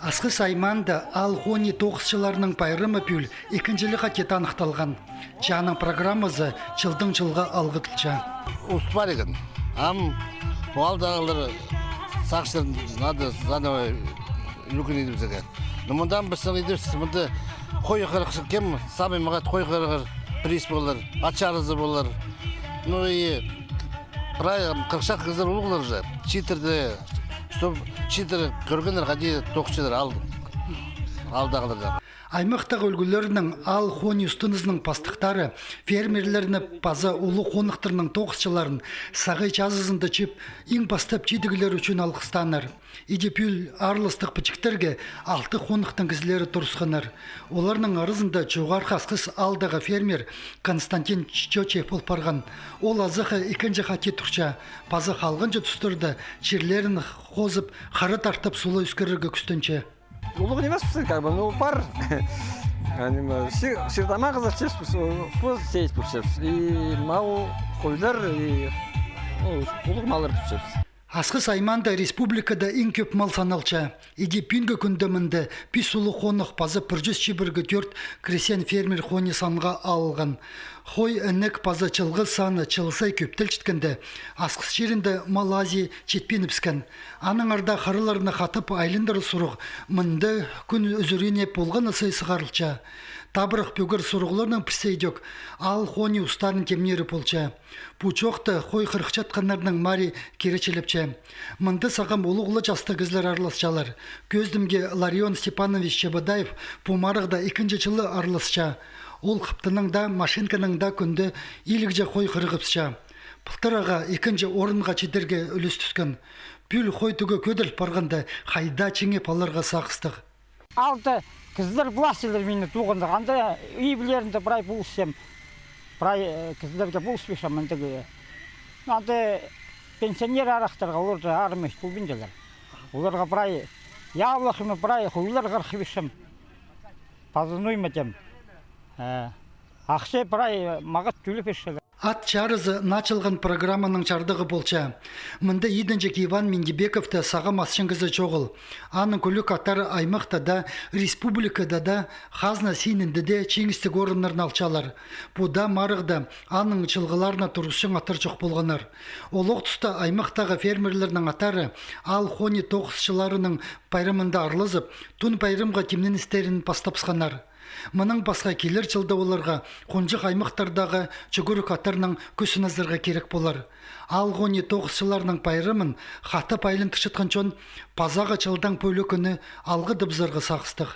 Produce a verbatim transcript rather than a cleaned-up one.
Асхыс аймаанда аал хонии тоғысчыларының пайрамы пӱӱл ікінҷілі хати таныхталған. Че аның программазы чылдаң чылға алғыдылча. Уст париган. Ам аалдағылар сағысчылар надо заново ӱлӱкӱн идібізерге. Но мындаң пістің идібіс, мында хой хырых кем, самый мағат хой хырығ приз полар, ат чарызы полар. Ну и прай хырыхчатхан кізілер улуғлар же. Чииттерде, чтоб чииттер кӧргеннер, хайди тоғысчалар аал, аалдағыларда. Аймахтағы ӱлгӱлернің аал хонии устынызының пастыхтары фермерлерні паза улуғ хонахтарның тоғысчыларын сағай чазызында чӧп, иң пастап чидіглері ӱчӱн алғыстааннар. Иди пӱӱл аарластығ пічіктерге алты хонахтың кізілері турысханнар. Оларның аразында Чоғархы Асхыс аалдағы фермер Константин Чочев пол парған. Ол азахха ікінҷі хати турча, паза халғанҷы тустарда чирлерін хозып, хыра тартып, сула ӧскірерге кӱстенче. Улуғ нимес пістің, как бы, ну, пар. Ниме, чир-, чирдең маңызы чир, пу сеес пурчабыс. И мал, хойлар, и, ну, улуғ маллар пурчабыс. Асхыс аймаанда республикада иң кӧп мал саналча. Иди пӱӱнгі кӱнде мында пис улуғ хонах паза пір чӱс чибіргі тӧрт крестьян-фермер хонии санға алылған. Хой, інек паза чылғыс саны чыл сай кӧптелчеткенде, Асхыс чирінде мал азии читпинібіскен. Аннаңар даа хыраларны хатап айландырар сурығ мында кӱн ӱзӱріне полған на сай сығарылча. Табырах пӧгер сурығларның пірсі идӧк аал хонии устарын тимнирі полча. Пу чоохта хой хырыхчатханнарның марии киречілепче. Мында сағам улуғ ла частығ кізілер аарласчалар. Кӧзідімге, Ларион Степанович Чебодаев пу марығда ікінҷі чылы аарласча. Ол хыптаның даа, машинканың даа кӱнде илігҷе хой хырығыбысча. Пылтыр ағаа ікінҷі орынға читерге ӱлӱс тӱскен. Пӱӱл хой тӱге кӧдіріл парғанда, хайдағ чиңе паларға сағыстығ. Алты кізілер, властьлар мині тоғынзар. Анда ибілерінде прай полысчам. Прай, э, кізілерге полыспинчам андағ. Анда пенсионер арахтарға, олар даа армияа полбинчалар. Оларға прай яблахыма, прай хойлар хырых пирчем. Паза ноо ниме тем. Э, ахча прай мағат тӧлеп пирчелер. Ат чарызы начылған программаның чардығы полча. Мында идінҷек Иван Миндибековты сағам асчаң кізі чоғыл. Аның кӱлӱк аттары аймахта даа, республикада даа, хазна синінде дее чиңістіг орыннарны алчалар. Пу даа марығда аның чылғыларына турғысчаң аттар чох полғаннар. Олох туста аймахтағы фермерлернің аттары аал хонии тоғысчыларының пайрамында аарлазып, Тун пайрамға тимненістерін пастабысханнар. Мының пасха, килер чылда оларға хонҷых аймахтардағы чӱгӱрік аттарның кӱсін азарға кирек полар. Аал хонии тоғысчыларның пайрамын хатап айландырчатхан чон пазағы чылдаң пӧлек кӱні алғыдыбызарға сағыстығ.